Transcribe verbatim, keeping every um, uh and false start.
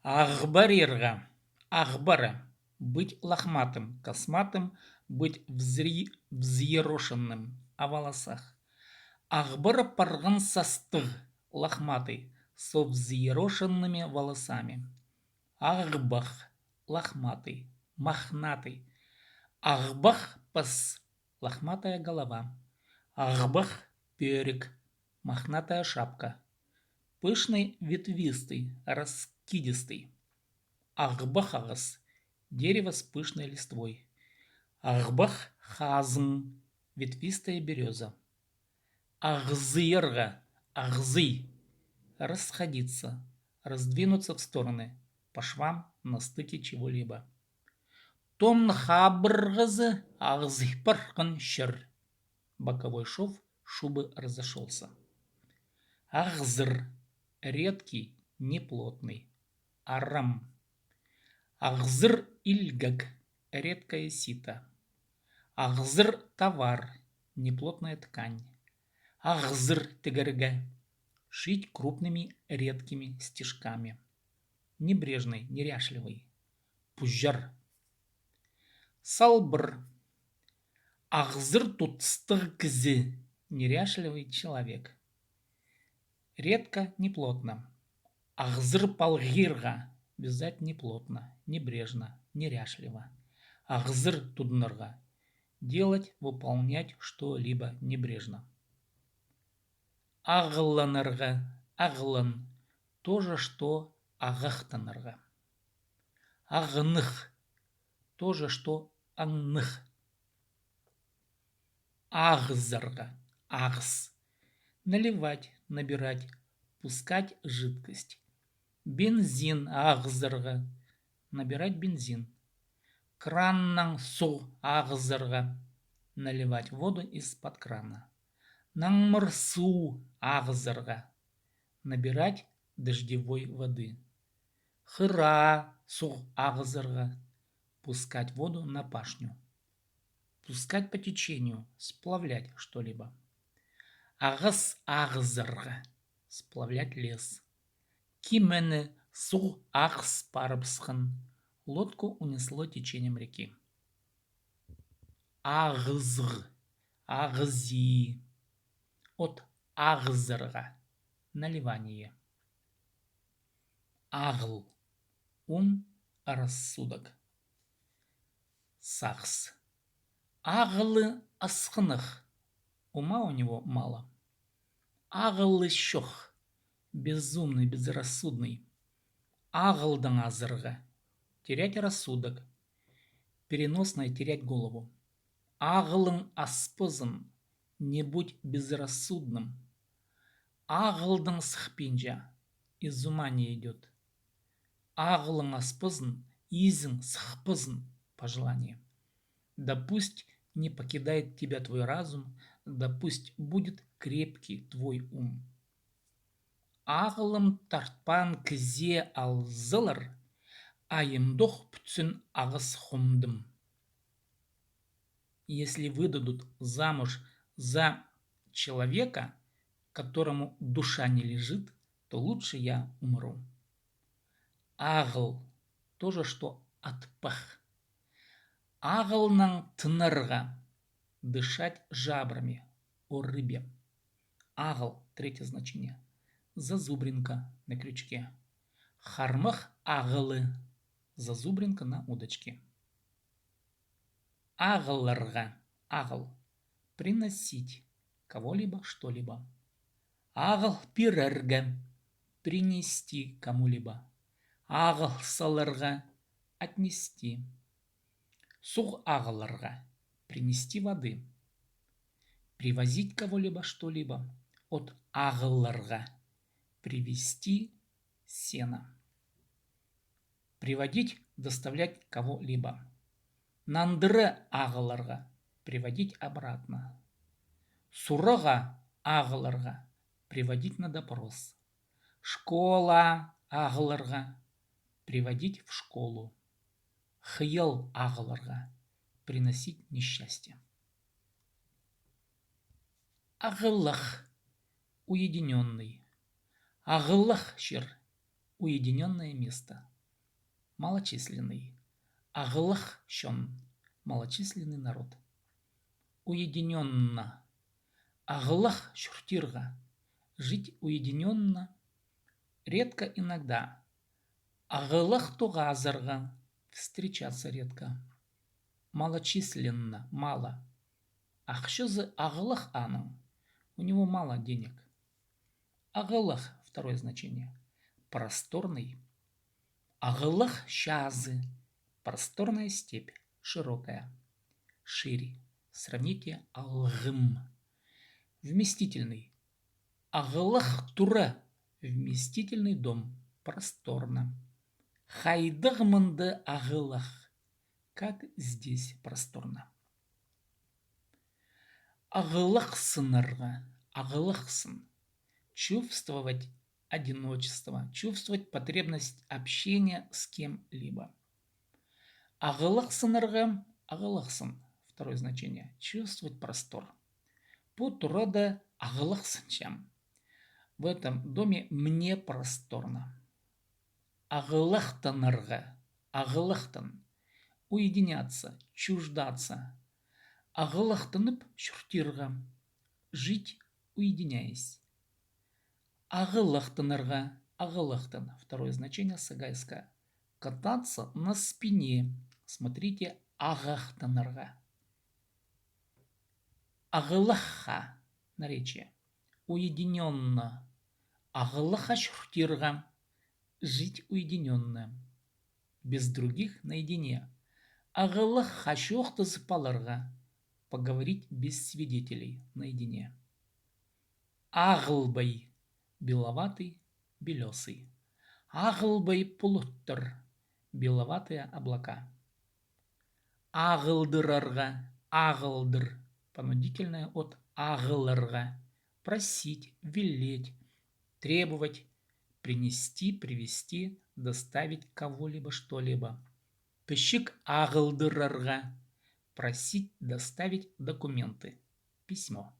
Ағбарирға. Ағбара. Быть лохматым, косматым, быть взри-, взъерошенным, о волосах. Ағбара парған састығ, лохматый, со взъерошенными волосами. Ағбах, лохматый, мохнатый. Ағбах пыс, лохматая голова. Ағбах пӧрік, мохнатая шапка. Пышный, ветвистый, раскидистый. Ағбах ағас, дерево с пышной листвой. Ағбах хазың, ветвистая берёза. Ағзыйарға, ағзый. Расходиться, раздвинуться в стороны, по швам, на стыке чего-либо. Тон хабырғазы ағзый парған чӧр. Боковой шов шубы разошёлся. Ағзыр, редкий, неплотный. Арам. Ағзыр илгек, редкое сито. Ағзыр товар, неплотная ткань. Ағзыр тігерге, шить крупными редкими стежками. Небрежный, неряшливый. Пуҷар. Салбыр. Ағзыр тутыстығ кізі, неряшливый человек. Редко, неплотно. Ағзыр палғирға, вязать неплотно, небрежно, неряшливо. Ағзыр тудынарға, делать, выполнять что-либо небрежно. Ағланарға, ағлан, то же, что ағахтанарға. Ағных, то же, что аңных. Ағызарға, ағыс. Наливать, набирать, пускать жидкость. Бензин ағызарға, набирать бензин. Краннаң суғ ағызарға, наливать воду из-под крана. Наңмыр суғ ағызарға, набирать дождевой воды. Хыраа суғ ағызарға, пускать воду на пашню. Пускать по течению, сплавлять что-либо. Ағас ағызарға, сплавлять лес. Кимені суғ ағыс парыбысхан, лодку унесло течением реки. Ағызығ, ағызии. От ағызарға, наливание. Ағыл, ум, рассудок. Сағыс. Ағылы асхынах, ума у него мало. Ағылы чох, безумный, безрассудный. Ағылдаң азарға, терять рассудок. Переносное — терять голову. Ағылың аспазын, не будь безрассудным. Ағылдаң сыхпинча, из ума не идёт. Ағылың аспазын, изің сыхпазын, пожелание. Да пусть не покидает тебя твой разум, да пусть будет крепкий твой ум. Ағылым тартпаан кізее алзалар, айымдох пӱтсін ағас хомдым. Если выдадут замуж за человека, которому душа не лежит, то лучше я умру. Ағыл, то же, что атпах. Ағылнаң тынарға, дышать жабрами, о рыбе. Ағыл, третье значение. Зазубринка на крючке. Хармах ағылы, зазубринка на удочке. Ағыларға, ағыл. Приносить кого-либо, что-либо. Ағыл пирерге, принести кому-либо. Ағыл саларға, отнести. Суғ ағыларға, принести воды. Привозить кого-либо, что-либо. От ағыларға, привезти сено. Приводить, доставлять кого-либо. Нандыра ағыларға, приводить обратно. Сурарға ағыларға, приводить на допрос. Школа ағыларға, приводить в школу. Хыял ағыларға, приносить несчастье. Ағылах, уединённый. Ағылах чир, уединённое место. Малочисленный. Ағылах чон. Малочисленный народ. Уединённо. Ағылах чуртирға. Жить уединённо. Редко, иногда. Ағылах тоғазарға. Встречаться редко. Малочисленна, мало. Ахчазы ағылах аның. У него мало денег. Ағылах, второе значение. Просторный. Ағылах чазы. Просторная степь, широкая. Шире. Сравните алғым. Вместительный. Ағылах тура. Вместительный дом. Просторно. Хайдағ мында ағылах. Как здесь просторно. Ағылахсынарға. Ағылахсын. Чувствовать одиночество. Чувствовать потребность общения с кем-либо. Ағылахсынарға. Ағылахсын. Второе значение. Чувствовать простор. Пу турада ағылахсынчам. В этом доме мне просторно. Ағылахтанарға. Ағылахтан. Уединяться, чуждаться. Ағылахтанып чуртирға. Жить, уединяясь. Ағылахтанарға. Ағылахтан. Второе значение с огайска. Кататься на спине. Смотрите, ағахтанарға. Ағылахха. Наречие. Уединённо. Ағылахха чуртирға. Жить уединённо. Без других, наедине. Ағылахха чоохтазып аларға. Поговорить без свидетелей, наедине. Ағылбай. Беловатый, белёсый. Ағылбай пулуттар. Беловатые облака. Ағылдырарға. Ағылдыр. Понудительное от ағыларға. Просить, велеть, требовать, принести, привезти, доставить кого-либо, что-либо. Пічік ағылдырарға. Просить доставить документы. Письмо.